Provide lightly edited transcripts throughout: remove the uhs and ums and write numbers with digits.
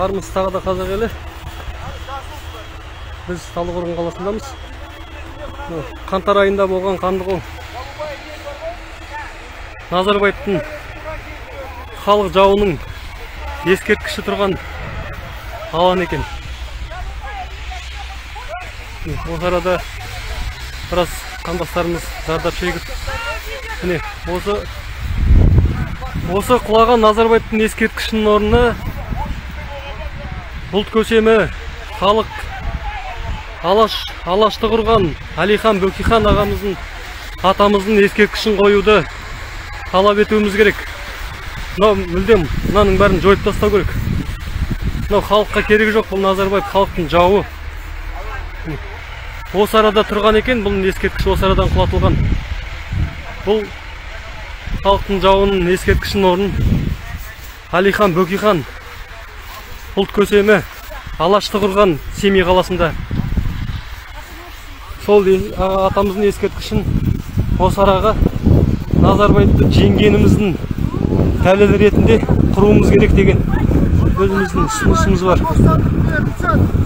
Армысыз тағы да қазақ елі. Біз Талдықорған қаласындамыз. Қаңтар айында болған қанды қол Назарбаевтың халық жауының ескерткіші тұрған алаң екен. Осы арада біраз қандастарымыз зардап шегіп, міне осы құлаған Назарбаевтың ескерткішінің орнына ұлт көсемі, халық Алашты құрған Әлихан Бөкейхан ағамыздың, атамыздың ескерткішін қоюды талап етуіміз керек. Мынау мүлдем мынаның бәрін жойып тастау керек. Мынау халыққа керегі жоқ, бұл Назарбаев халықтың жауы. Осы арада тұрған екен, бұл ескерткіш осы арадан құлатылған. Бұл халықтың жауының ескерткішінің орнын Әлихан Бөкейхан, ұлт көсемі, Алашты құрған Семей қаласында сол атамыздың ескерткішін осы араға Назарбаевты жеңгеніміздің дәлелі ретінде құруымыз керек деген өзіміздің ұсынысымыз бар.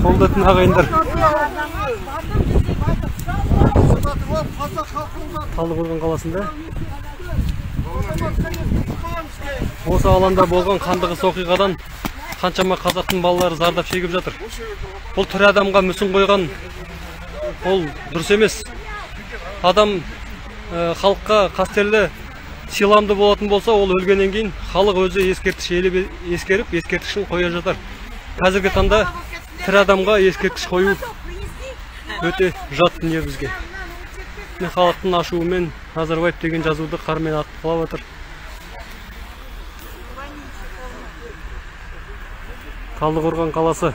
Қолдайтын ағайындар. Талдықорған қаласында осы алаңда болған қанды қыс оқиғадан қаншама қазақтың балалары зардап шегіп жатыр. Бұл тірі адамға мүсін қойған ол дұрыс емес. Адам халыққа қастерлі, сыйламды болатын болса, ол өлгеннен кейін халық өзі ескерткіш ескеріп, ескерткішін қоя жатар. Қазіргі таңда тірі адамға ескерткіш қою өте жат дүние бізге. Халықтың ашуымен Назарбаев деген жазуды қармен атқылап жатыр. Талдықорған қаласы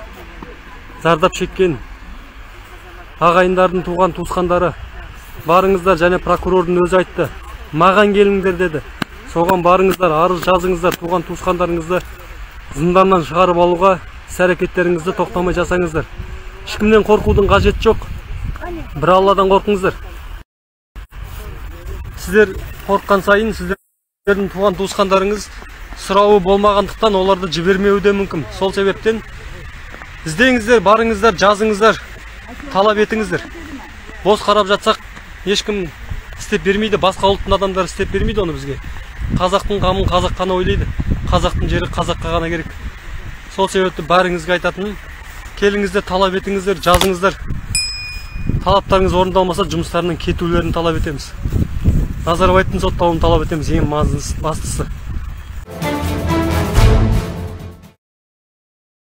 зардап шеккен ағайындардың туған туысқандары, барыңыздар, және прокурордың өзі айтты, маған келіңдер деді. Соған барыңыздар, арыз жазыңыздар, туған туысқандарыңызды зынданнан шығарып алуға іс әрекеттеріңізді тоқтамай жасаңыздар. Ешкімнен қорқудың қажеті жоқ, бір Алладан қорқыңыздар. Сіздер қорыққан сайын сіздердің туған туысқандарыңыз сұрауы болмағандықтан оларды жібермеуі де мүмкін. Сол себептен іздеңіздер, барыңыздар, жазыңыздар, талап етіңіздер. Бос қарап жатсақ ешкім істеп бермейді, басқа ұлттың адамдары істеп бермейді оны бізге. Қазақтың қамын қазақ қана ойлайды, қазақтың жері қазаққа ғана керек. Сол себепті бәріңізге айтатыным, келіңіздер, талап етіңіздер, жазыңыздар. Талаптарыңыз орындалмаса жұмыстарынан кетулерін талап етеміз. Назарбаевтың сотталуын талап етеміз, ең бастысы.